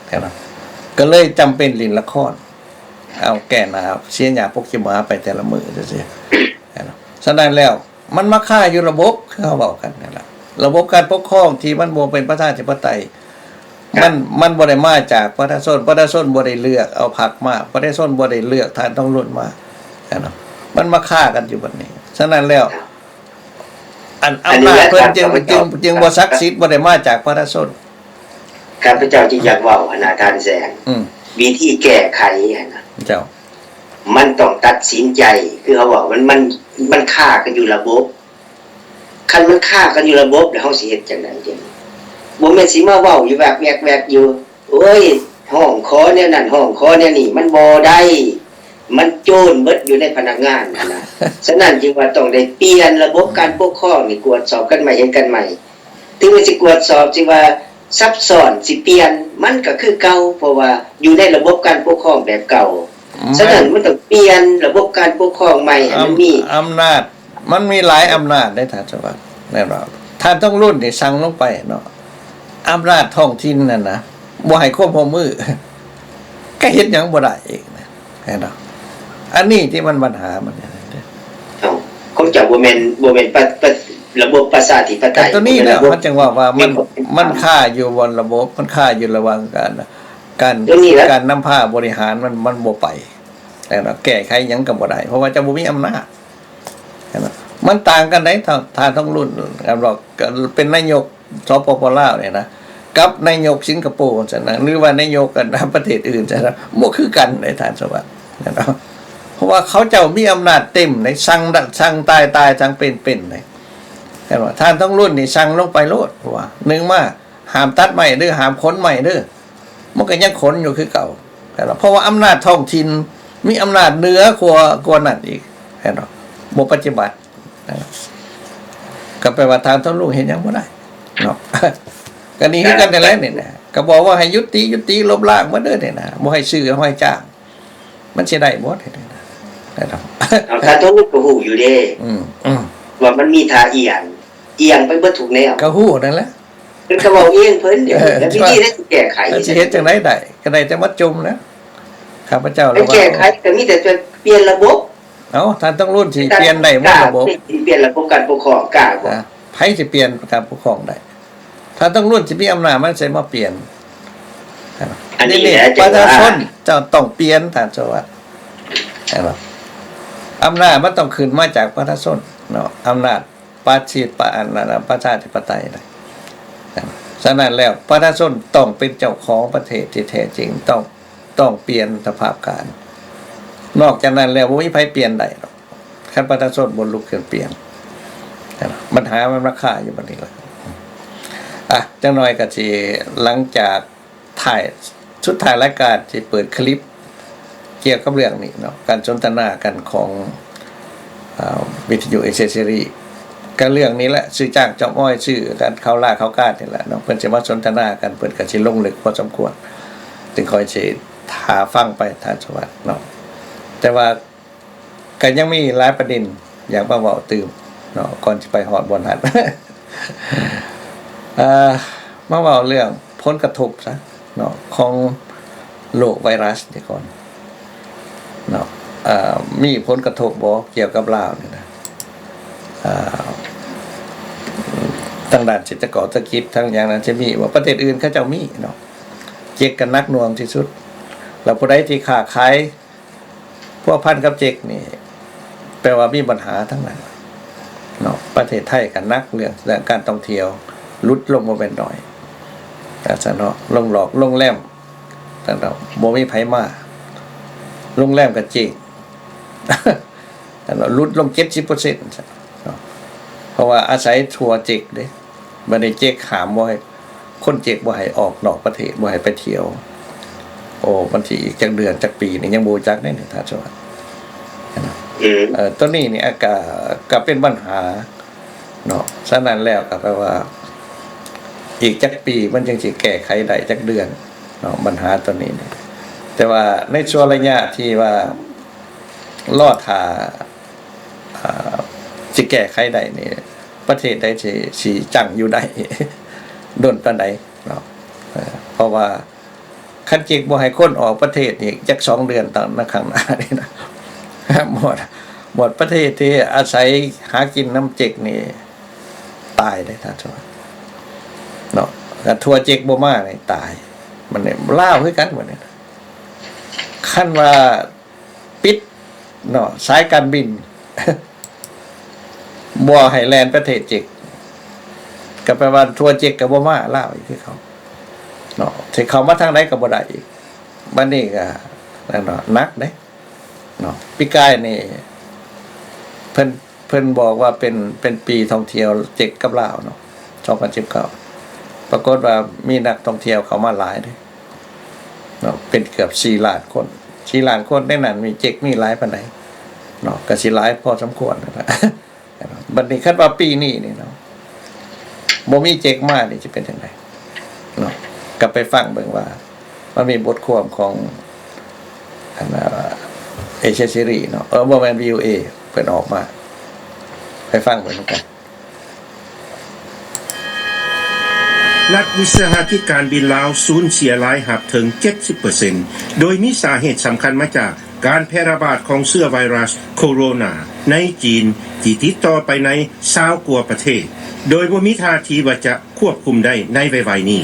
ແມ່ນບໍ່? ກໍເລີຍຈຳເປັນຫຼິ້ນລະຄອນ ເອົາແກ່ໜ້າເສຍຫຍ້າປົກຂີ້ໝາໄປແຕ່ລະມື້ຊື່ໆ ແມ່ນບໍ່? ສະນັ້ນແລ້ວ ມັນມາຄາຢູ່ລະບົບ ຄືເຮົາເວົ້າກັນນັ້ນລະ ລະບົບການປົກຄອງທີ່ມັນບໍ່ເປັນປະຊາທິປະໄຕ ມັນ ມັນບໍ່ໄດ້ມາຈາກປະຊາຊົນ ປະຊາຊົນບໍ່ໄດ້ເລືອກເອົາພັກມາ ປະຊາຊົນບໍ່ໄດ້ເລືອກທ່ານທອງລຸນມາ ແມ່ນບໍ່? ມັນມາຄາກັນຢູ່ບັດນີ້. ສະນັ້ນແລ້ວ ອັນ ອຳນາດເພິ່ນຈຶ່ງ ຈຶ່ງ ຈຶ່ງບໍ່ສັກສິດ ບໍ່ໄດ້ມາຈາກປະຊາຊົນ. ຂ້າພະເຈົ້າຈຶ່ງຢາກເວົ້າຫັ້ນນະ ທ່ານແສງ ອືມ ວິທີແກ້ໄຂຫັ້ນນະ ເຈົ້າ ມັນຕ້ອງຕັດສິນໃຈ ຄືເຮົາເວົ້າ ມັນ ມັນ ມັນຄາກັນຢູ່ລະບົບ. ຄັນມັນຄາກັນຢູ່ລະບົບ ແລ້ວເຮົາຊິເຮັດຈັ່ງໃດດຽວນີ້? ບໍ່ແມ່ນຊິມາເວົ້າຢູ່ແວກໆຢູ່ ໂອ້ຍ ຮ້ອງຂໍແນວນັ້ນ ຮ້ອງຂໍແນວນີ້ ມັນບໍ່ໄດ້ ມັນໂຈນເບິດຢູ່ໃນພະນັກງານຫັ້ນນະ. ສະນັ້ນຈຶ່ງວ່າຕ້ອງໄດ້ປ່ຽນລະບົບການປົກຄອງນີ້ ກວດສອບກັນໃໝ່ ເຮັດກັນໃໝ່. ເຖິງວ່າຊິກວດສອບ ຊິວ່າຊັບຊ້ອນ ຊິປ່ຽນ ມັນກໍຄືເກົ່າ ເພາະວ່າຢູ່ໃນລະບົບການປົກຄອງແບບເກົ່າ. ສະນັ້ນມັນຕ້ອງປ່ຽນລະບົບການປົກຄອງໃໝ່ໃຫ້ມັນມີ ອຳ ອຳນາດ ມັນມີຫຼາຍອຳນາດເດ້ທ່ານສະຫວັດ ແມ່ນບໍ່? ທ່ານທອງລຸນນີ້ສັ່ງລົງໄປເນາະ ອຳນາດທ້ອງຖິ່ນນັ້ນນະ ບໍ່ໃຫ້ຄວາມຮ່ວມມື ກໍເຮັດຫຍັງບໍ່ໄດ້ອີກນະ ເຫັນບໍ່? ອັນນີ້ທີ່ມັນບັນຫາມັນ. ເອົ້າ ຂອງເຈົ້າບໍ່ແມ່ນ ບໍ່ແມ່ນປະ ປະ ລະບົບປະຊາທິປະໄຕ ໂຕນີ້ແຫຼະ ມັນຈຶ່ງເວົ້າວ່າມັນ ມັນຄາຢູ່ບ່ອນລະບົບ ມັນຄາຢູ່ລະຫວ່າງການ ການ ການນຳພາບໍລິຫານ ມັນ ມັນບໍ່ໄປ ແລ້ວແກ້ໄຂຫຍັງກໍບໍ່ໄດ້ ເພາະວ່າເຈົ້າບໍ່ມີອຳນາດ. ມັນຕ່າງກັນໃດ໋ ທ່ານ ທ່ານທອງລຸນ ເປັນນາຍົກ ສປປ ລາວນີ້ນະ ກັບນາຍົກສິງກະໂປຊັ້ນນະ ຫຼືວ່ານາຍົກ ອັນ ປະເທດອື່ນຊັ້ນນະ ບໍ່ຄືກັນເດ້ທ່ານສະຫວັດ ເພາະວ່າເຂົາເຈົ້າມີອຳນາດເຕັມໃດ໋ ສັ່ງ ສັ່ງຕາຍຕາຍ ສັ່ງເປັນເປັນໃດ໋ ແມ່ນບໍ່? ທ່ານທອງລຸນນີ້ສັ່ງລົງໄປໂລດ ເພາະວ່າໜຶ່ງມາ ຫ້າມຕັດໄມ້ເດີ ຫ້າມຂົນໄມ້ເດີ ມັນກໍຍັງຂົນຢູ່ຄືເກົ່າ ເພາະວ່າອຳນາດທ້ອງຖິ່ນມີອຳນາດເໜືອກວ່າ ກວ່ານັ້ນອີກ ເຫັນບໍ່? ບໍ່ປະຕິບັດ ກໍແປວ່າທ່ານທອງລຸນເຮັດຫຍັງບໍ່ໄດ້ເນາະ. ກໍນີ້ຄືກັນນັ້ນແຫຼະນີ້ນະ ກໍບອກວ່າໃຫ້ຢຸດຕີ ຢຸດຕີ ລົບລ້າງໝົດເດີນີ້ນະ ບໍ່ໃຫ້ຊື້ ບໍ່ໃຫ້ຈ້າງ ມັນຊິໄດ້ບໍ່ນີ້ນະ? ເອົາ ທ່ານທອງລຸນກໍຮູ້ຢູ່ເດ້ ອືມ ອືມ ວ່າມັນມີທ່າອຽງ ອຽງໄປເບິດທຸກແນວ ກໍຮູ້ນັ້ນແຫຼະ ເພິ່ນກໍເວົ້າເອງເພິ່ນ ເອີ ແລ້ວວິທີໃດຊິແກ້ໄຂ ແລ້ວຊິເຮັດຈັ່ງໃດໄດ້ ກໍໄດ້ແຕ່ມາຈົ່ມນະ ຂ້າພະເຈົ້າ ແລ້ວແກ້ໄຂກໍມີແຕ່ປ່ຽນລະບົບ. ເອົ້າ ທ່ານທອງລຸນຊິປ່ຽນໄດ້ບໍ່ລະບົບ? ປ່ຽນລະບົບການປົກຄອງ ກ້າບໍ່? ອ່າ ໃຜຊິປ່ຽນການປົກຄອງໄດ້? ທ່ານທອງລຸນຊິມີອຳນາດມາໃສມາປ່ຽນ? ອັນນີ້ແຫຼະ ປະຊາຊົນເຈົ້າຕ້ອງປ່ຽນ ທ່ານສະຫວັດ ເຫັນບໍ່? ອຳນາດມັນຕ້ອງຂຶ້ນມາຈາກປະຊາຊົນເນາະ ອຳນາດ ປະຊາທິປະ ອັນນັ້ນນະ ປະຊາທິປະໄຕນະ. ສະນັ້ນແລ້ວ ປະຊາຊົນຕ້ອງເປັນເຈົ້າຂອງປະເທດທີ່ແທ້ຈິງ ຕ້ອງ ຕ້ອງປ່ຽນສະພາບການ ນອກຈາກນັ້ນແລ້ວບໍ່ມີໃຜປ່ຽນໄດ້ດອກ ຄັນປະຊາຊົນບໍ່ລຸກຂຶ້ນປ່ຽນ. ບັນຫາມັນມາຄາຢູ່ບັດນີ້ລະ. ອ່ະ ຈັກໜ່ອຍກໍຊິ ຫຼັງຈາກ ທ້າຍ ສຸດທ້າຍລາຍການຊິເປີດຄລິບກ່ຽວກັບເລື່ອງນີ້ເນາະ ການສົນທະນາກັນຂອງ ເອີ ວິທະຍຸເອເຊຍເສລີ ກໍເລື່ອງນີ້ແຫຼະ ຊື່ຈ້າງຈອມອ້ອຍ ຊື່ການເຂົ້າລ່າເຂົ້າການນີ້ແຫຼະເນາະ ເພິ່ນຊິມາສົນທະນາກັນ ເພິ່ນກໍຊິລົງເລິກພໍສົມຄວນ ຈຶ່ງຂ້ອຍຊິຖ້າຟັງໄປ ທ່ານສະຫວັດເນາະ. ແຕ່ວ່າກໍຍັງມີຫຼາຍປະເດັນຢາກມາເວົ້າຕື່ມເນາະ ກ່ອນຊິໄປຮອດບ່ອນຫັ້ນ. ເອີ ມາເວົ້າເລື່ອງຜົນກະທົບຊະເນາະ ຂອງໂລກໄວຣັສນີ້ກ່ອນເນາະ. ເອີ ມີຜົນກະທົບບໍ່ກ່ຽວກັບລາວນີ້ນະ? ເອີ ທາງດ້ານເສດຖະກິດ ທາງຫຍັງນັ້ນ ຈະມີບໍ່? ປະເທດອື່ນເຂົາເຈົ້າມີເນາະ ເຈັກກໍໜັກໜ່ວງທີ່ສຸດ. ແລ້ວຜູ້ໃດທີ່ຄ້າຂາຍ ພົວພັນກັບເຈັກນີ້ ແປວ່າມີບັນຫາທັງນັ້ນເນາະ. ປະເທດໄທກໍໜັກເລື່ອງ ເລື່ອງການທ່ອງທ່ຽວ ຫຼຸດລົງບໍ່ແມ່ນໜ້ອຍ ວ່າຊັ້ນເນາະ. ໂລງຫຼອກ ໂລງແຮມ ວ່າຊັ້ນເນາະ ບໍ່ມີໃຜມາ ໂລງແຮມກໍເຈັກ ວ່າຊັ້ນເນາະ ຫຼຸດລົງເຈັດສິບເປີເຊັນ ເນາະ ເພາະວ່າອາໄສທົວເຈັກເດ້. ບັດນີ້ເຈັກຫ້າມບໍ່ໃຫ້ ຄົນເຈັກບໍ່ໃຫ້ອອກນອກປະເທດ ບໍ່ໃຫ້ໄປທ່ຽວ. ໂອ້ ມັນຊິອີກຈັກເດືອນຈັກປີນີ້ຍັງບໍ່ຮູ້ຈັກເດ້ນີ້ ທ່ານສະຫວັດ. ເອີ ໂຕນີ້ນີ້ ອາ ກະ ກະເປັນບັນຫາເນາະ. ສະນັ້ນແລ້ວກໍແປວ່າ ອີກຈັກປີມັນຈຶ່ງຊິແກ້ໄຂໄດ້ ຈັກເດືອນເນາະ ບັນຫາໂຕນີ້ນີ້. ແຕ່ວ່າໃນຊ່ວງໄລຍະທີ່ວ່າລໍຖ້າ ອາ ຊິແກ້ໄຂໄດ້ນີ້ ປະເທດໃດຊິ ຊິຢັ້ງຢູ່ໄດ້ດົນປານໃດເນາະ? ເອີ ເພາະວ່າຄັນເຈັກບໍ່ໃຫ້ຄົນອອກປະເທດນີ້ ຈັກສອງເດືອນຕາມໜ້າ ຂ້າງໜ້ານີ້ນະ ໝົດ ໝົດປະເທດທີ່ອາໄສຫາກິນນຳເຈັກນີ້ຕາຍເດ້ ທ່ານສະຫວັດເນາະ. ຖ້າທົວເຈັກບໍ່ມານີ້ຕາຍ. ມັນນີ້ລາວຄືກັນບັດນີ້ ຄັນວ່າ ປິດເນາະ ສາຍການບິນ ບໍ່ໃຫ້ແລ່ນປະເທດເຈັກ ກໍແປວ່າທົວເຈັກກໍບໍ່ມາລາວອີກຄືເກົ່າເນາະ ຊິເຂົ້າມາທາງໃດກໍບໍ່ໄດ້ອີກ. ບັດນີ້ກໍນັ້ນເນາະ ໜັກເດ້ເນາະ. ປີກາຍນີ້ເພິ່ນ ເພິ່ນບອກວ່າເປັນ ເປັນປີທ່ອງທ່ຽວເຈັກກັບລາວເນາະ ສອງພັນສິບເກົ້າ ປາກົດວ່າມີນັກທ່ອງທ່ຽວເຂົ້າມາຫຼາຍເດ້ເນາະ ເປັນເກືອບສີ່ລ້ານຄົນ ສີ່ລ້ານຄົນ ໃນນັ້ນມີເຈັກມີຫຼາຍປານໃດເນາະ ກໍຊິຫຼາຍພໍສົມຄວນນະ. ບັດນີ້ຄັນວ່າປີນີ້ນີ້ເນາະ ບໍ່ມີເຈັກມານີ້ຈະເປັນຈັ່ງໃດເນາະ? ກໍໄປຟັງເບິ່ງວ່າ ມັນມີບົດຄວາມຂອງ ອັນ ເອີ ເອເຊຍເສລີເນາະ ເອີ ບໍ່ແມ່ນ ວີໂອເອ ເພິ່ນອອກມາ ໄປຟັງເບິ່ງນຳກັນ. ລັດວິສາຫະກິດການບິນລາວສູນເສຍລາຍຮັບເຖິງເຈັດສິບເປີເຊັນ ໂດຍມີສາເຫດສຳຄັນມາຈາກການແຜ່ລະບາດຂອງເຊື້ອໄວຣັສໂຄໂຣນາໃນຈີນ ທີ່ຕິດຕໍ່ໄປໃນຊາວກວ່າປະເທດ ໂດຍບໍ່ມີທ່າທີວ່າຈະຄວບຄຸມໄດ້ໃນໄວໆນີ້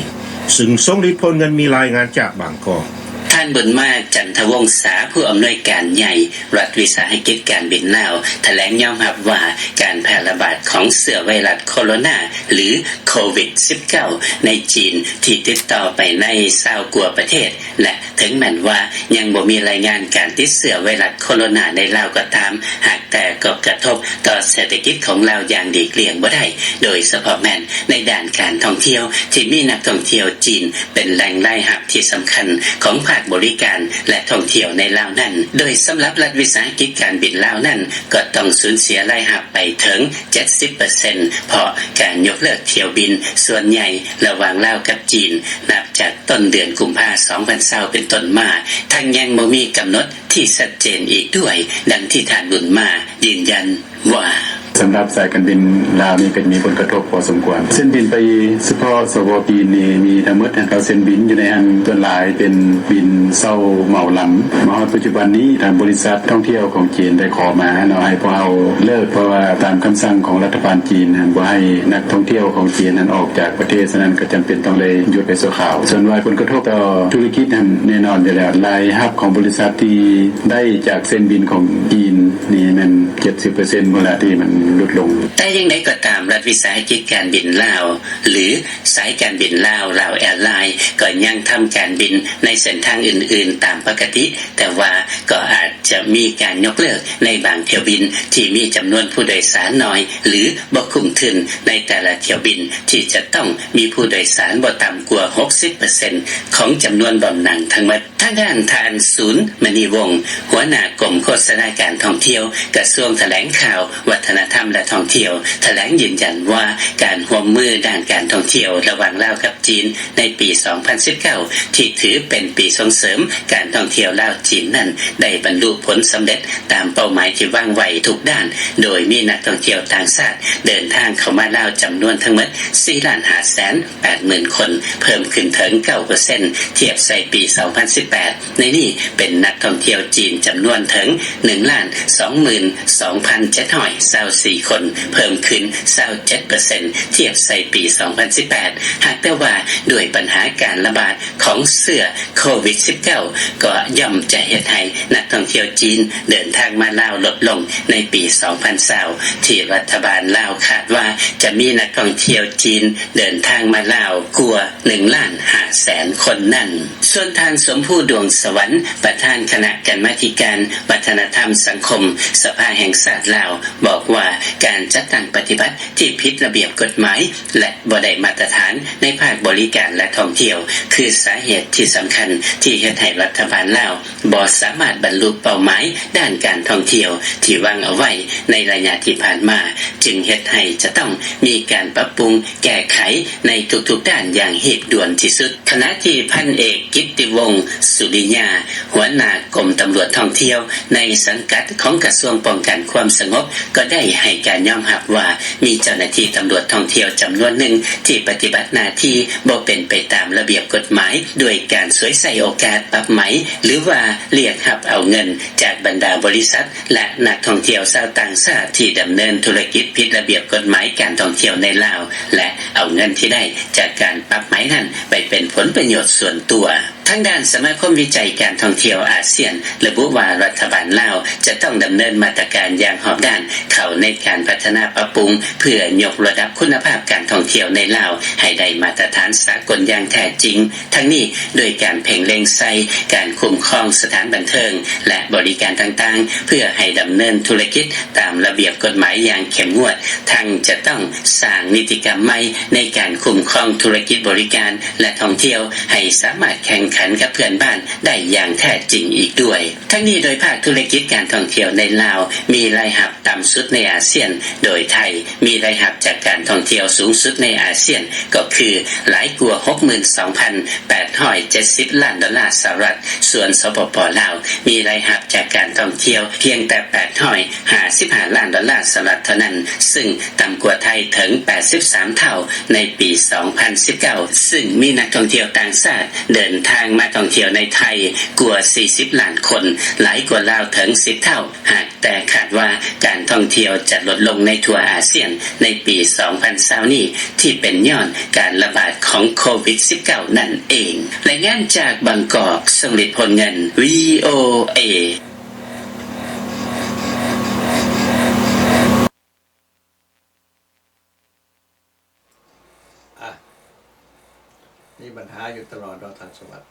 ຊຶ່ງຊົງລິດພົ້ນເງິນ. ມີລາຍງານຈາກບາງກອກ. ທ່ານ ບຸນມາ ຈັນທະວົງສາ ຜູ້ອຳນວຍການໃຫຍ່ລັດວິສາຫະກິດການບິນລາວ ຖະແຫຼງຍອມຮັບວ່າ ການແຜ່ລະບາດຂອງເຊື້ອໄວຣັສໂຄໂຣນາ ຫຼື ໂຄວິດສິບເກົ້າ ໃນຈີນ ທີ່ຕິດຕໍ່ໄປໃນຊາວກວ່າປະເທດ ແລະ ເຖິງແມ່ນວ່າຍັງບໍ່ມີລາຍງານການຕິດເຊື້ອໄວຣັສໂຄໂຣນາໃນລາວກໍຕາມ, ຫາກແຕ່ກໍກະທົບຕໍ່ເສດຖະກິດຂອງລາວຢ່າງຫຼີກລ່ຽງບໍ່ໄດ້, ໂດຍສະເພາະແມ່ນໃນດ້ານການທ່ອງທ່ຽວ ທີ່ມີນັກທ່ອງທ່ຽວຈີນເປັນແຫຼ່ງລາຍຮັບທີ່ສຳຄັນຂອງພາກບໍລິການ ແລະ ທ່ອງທ່ຽວໃນລາວນັ້ນ. ໂດຍສຳລັບລັດວິສາຫະກິດການບິນລາວນັ້ນ ກໍຕ້ອງສູນເສຍລາຍຮັບໄປເຖິງ ເຈັດສິບເປີເຊັນ ເພາະການຍົກເລີກຖ້ຽວບິນສ່ວນໃຫຍ່ລະຫວ່າງລາວກັບຈີນ ນັບຈາກຕົ້ນເດືອນກຸມພາ ສອງພັນຊາວ ເປັນຕົ້ນມາ, ທັງຍັງບໍ່ມີກຳນົດທີ່ຊັດເຈນອີກດ້ວຍ, ດັ່ງທີ່ທ່ານ ບຸນມາ ຢືນຢັນວ່າ. ສຳລັບສາຍການບິນລາວນີ້ກໍມີຜົນກະທົບພໍສົມຄວນ. ເສັ້ນບິນໄປສະເພາະ ສປ ຈີນນີ້ ມີທັງໝົດເກົ້າເສັ້ນບິນ, ຢູ່ໃນຫັ້ນສ່ວນຫຼາຍເປັນບິນເຊົ່າເໝົາລຳ. ມາຮອດປັດຈຸບັນນີ້ ທາງບໍລິສັດທ່ອງທ່ຽວຂອງຈີນໄດ້ຂໍມາເນາະ ໃຫ້ພວກເຮົາເລີກ, ເພາະວ່າຕາມຄຳສັ່ງຂອງລັດຖະບານຈີນຫັ້ນ ບໍ່ໃຫ້ນັກທ່ອງທ່ຽວຂອງຈີນຫັ້ນອອກຈາກປະເທດ, ສະນັ້ນກໍຈຳເປັນຕ້ອງໄດ້ຢຸດໄປຊົ່ວຄາວ. ສ່ວນວ່າຜົນກະທົບຕໍ່ທຸລະກິດຫັ້ນ ແນ່ນອນຢູ່ແລ້ວ, ລາຍຮັບຂອງບໍລິສັດທີ່ໄດ້ຈາກເສັ້ນບິນຂອງຈີນນີ້ແມ່ນເຈັດສິບເປີເຊັນພຸ້ນລະ ທີ່ມັນຫຼຸດລົງ. ແຕ່ຢ່າງໃດກໍຕາມ, ລັດວິສາຫະກິດການບິນລາວ ຫຼື ສາຍການບິນລາວ, ລາວແອລາຍ ກໍຍັງທຳການບິນໃນເສັ້ນທາງອື່ນໆຕາມປົກກະຕິ, ແຕ່ວ່າກໍອາດຈະມີການຍົກເລີກໃນບາງຖ້ຽວບິນທີ່ມີຈຳນວນຜູ້ໂດຍສານໜ້ອຍ ຫຼື ບໍ່ຄຸ້ມທຶນໃນແຕ່ລະຖ້ຽວບິນ ທີ່ຈະຕ້ອງມີຜູ້ໂດຍສານບໍ່ຕ່ຳກວ່າຫົກສິບເປີເຊັນຂອງຈຳນວນບ່ອນນັ່ງທັງໝົດ. ທາງດ້ານທ່ານ ສູນ ມະນີວົງ ຫົວໜ້າກົມໂຄສະນາການທ່ອງທ່ຽວ ກະຊວງຖະແຫຼງຂ່າວ ວັດທະນະທຳ ຳ ແລະ ທ່ອງທ່ຽວ ຖະແຫຼງຢືນຢັນວ່າ ການຮ່ວມມືດ້ານການທ່ອງທ່ຽວ ລະຫວ່າງລາວກັບຈີນ ໃນປີສອງພັນສິບເກົ້າ ທີ່ຖືເປັນປີສົ່ງເສີມການທ່ອງທ່ຽວລາວ-ຈີນນັ້ນ ໄດ້ບັນລຸຜົນສຳເລັດຕາມເປົ້າໝາຍທີ່ວາງໄວ້ທຸກດ້ານ, ໂດຍມີນັກທ່ອງທ່ຽວຕ່າງຊາດເດີນທາງເຂົ້າມາລາວຈຳນວນທັງໝົດສີ່ລ້ານຫ້າແສນ ແປດໝື່ນຄົນ, ເພີ່ມຂຶ້ນເຖິງເກົ້າເປີເຊັນ ທຽບໃສ່ປີສອງພັນສິບແປດ. ໃນນີ້ເປັນນັກທ່ອງທ່ຽວຈີນຈຳນວນເຖິງໜຶ່ງລ້ານສອງໝື່ນສອງພັນເຈັດຮ້ອຍຊາວສີ່ຄົນ, ເພີ່ມຂຶ້ນຊາວເຈັດເປີເຊັນ ທຽບໃສ່ປີສອງພັນສິບແປດ. ຫາກແຕ່ວ່າດ້ວຍບັນຫາການລະບາດຂອງເຊື້ອໂຄວິດສິບເກົ້າ ກໍຍ່ອມຈະເຮັດໃຫ້ນັກທ່ອງທ່ຽວຈີນເດີນທາງມາລາວລົດລົງໃນປີສອງພັນຊາວ ທີ່ລັດຖະບານລາວຄາດວ່າຈະມີນັກທ່ອງທ່ຽວຈີນເດີນທາງມາລາວກວ່າໜຶ່ງລ້ານຫ້າແສນຄົນນັ້ນ. ສ່ວນທ່ານ ສົມພູ ດວງສະຫວັນ ປະທານຄະນະກຳມາທິການວັດທະນະທຳສັງຄົມ ສະພາແຫ່ງຊາດລາວ ບອກວ່າ ການຈັດຕັ້ງປະຕິບັດທີ່ຜິດລະບຽບກົດໝາຍ ແລະ ບໍ່ໄດ້ມາດຕະຖານໃນພາກບໍລິການ ແລະ ທ່ອງທ່ຽວ ຄືສາເຫດທີ່ສຳຄັນທີ່ເຮັດໃຫ້ລັດຖະບານລາວ ບໍ່ສາມາດບັນລຸເປົ້າໝາຍດ້ານການທ່ອງທ່ຽວທີ່ວາງເອົາໄວ້ໃນໄລຍະທີ່ຜ່ານມາ, ຈຶ່ງເຮັດໃຫ້ຈະຕ້ອງມີການປັບປຸງແກ້ໄຂໃນທຸກໆດ້ານຢ່າງຮີບດ່ວນທີ່ສຸດ. ຂະນະທີ່ພັນເອກ ກິດຕິວົງ ສຸລິຍາ ຫົວໜ້າກົມຕຳຫຼວດທ່ອງທ່ຽວໃນສັງກັດຂອງກະຊວງປ້ອງກັນຄວາມສະຫງົບ ກໍໄດ້ໃຫ້ການຍອມຮັບວ່າ ມີເຈົ້າໜ້າທີ່ຕຳຫຼວດທ່ອງທ່ຽວຈຳນວນໜຶ່ງທີ່ປະຕິບັດໜ້າທີ່ບໍ່ເປັນໄປຕາມລະບຽບກົດໝາຍ ດ້ວຍການສວຍໃຊ້ໂອກາດປັບໃໝ ຫຼືວ່າລຽກຮັບເອົາເງິນຈາກບັນດາບໍລິສັດ ແລະ ນັກທ່ອງທ່ຽວຊາວຕ່າງຊາດທີ່ດຳເນີນທຸລະກິດຜິດລະບຽບກົດໝາຍການທ່ອງທ່ຽວໃນລາວ ແລະ ເອົາເງິນທີ່ໄດ້ຈາກການປັບໃໝນັ້ນໄປເປັນຜົນປະໂຫຍດສ່ວນຕົວ. ທາງດ້ານສະມາຄົມວິໄຈການທ່ອງທ່ຽວອາຊຽນ ລະບຸວ່າລັດຖະບານລາວຈະຕ້ອງດຳເນີນມາດຕະການຢ່າງຮອບດ້ານເຂົ້າໃນການພັດທະນາປັບປຸງ ເພື່ອຍົກລະດັບຄຸນນະພາບການທ່ອງທ່ຽວໃນລາວໃຫ້ໄດ້ມາດຕະຖານສາກົນຢ່າງແທ້ຈິງ, ທັງນີ້ດ້ວຍການເພັ່ງເລັງໃສ່ການຄຸ້ມຄອງສະຖານບັນເທີງ ແລະ ບໍລິການຕ່າງໆ ເພື່ອໃຫ້ດຳເນີນທຸລະກິດຕາມລະບຽບກົດໝາຍຢ່າງເຂັ້ມງວດ, ທັງຈະຕ້ອງສ້າງນິຕິກຳໃໝ່ໃນການຄຸ້ມຄອງທຸລະກິດບໍລິການ ແລະ ທ່ອງທ່ຽວ ໃຫ້ສາມາດແຂ່ງຂັນກັບເພື່ອນບ້ານໄດ້ຢ່າງແທ້ຈິງອີກດ້ວຍ. ທັງນີ້ໂດຍພາກທຸລະກິດການທ່ອງທ່ຽວໃນລາວມີລາຍຮັບຕ່ຳສຸດໃນອາຊຽນ, ໂດຍໄທມີລາຍຮັບຈາກການທ່ອງທ່ຽວສູງສຸດໃນອາຊຽນ ກໍຄືຫຼາຍກວ່າຫົກໝື່ນສອງພັນແປດຮ້ອຍເຈັດສິບລ້ານດອນລາສະຫະລັດ, ສ່ວນ ສປປ ລາວ ມີລາຍຮັບຈາກການທ່ອງທ່ຽວພຽງແຕ່ແປດຮ້ອຍຫ້າສິບຫ້າລ້ານດອນລາສະຫະລັດເທົ່ານັ້ນ, ຊຶ່ງຕ່ຳກວ່າໄທເຖິງແປດສິບສາມເທົ່າໃນປີສອງພັນສິບເກົ້າ ຊຶ່ງມີນັກທ່ອງທ່ຽວຕ່າງຊາດເດີນທາງມາທ່ອງທ່ຽວໃນໄທກວ່າສີ່ສິບລ້ານຄົນ, ຫຼາຍກວ່າລາວເຖິງສິບເທົ່າ. ຫາກແຕ່ຄາດວ່າການທ່ອງທ່ຽວຈະລົດລົງໃນທົ່ວອາຊຽນໃນປີສອງພັນຊາວນີ້ ທີ່ເປັນຍ້ອນການລະບາດຂອງໂຄວິດສິບເກົ້ານັ້ນເອງ. ລາຍງານຈາກບາງກອກ, ຊົງລິດ ໂພນເງິນ, ວີໂອເອ. ອ່ະ ມີບັນຫາຢູ່ຕະຫຼອດເນາະ ທ່ານສະຫວັດ.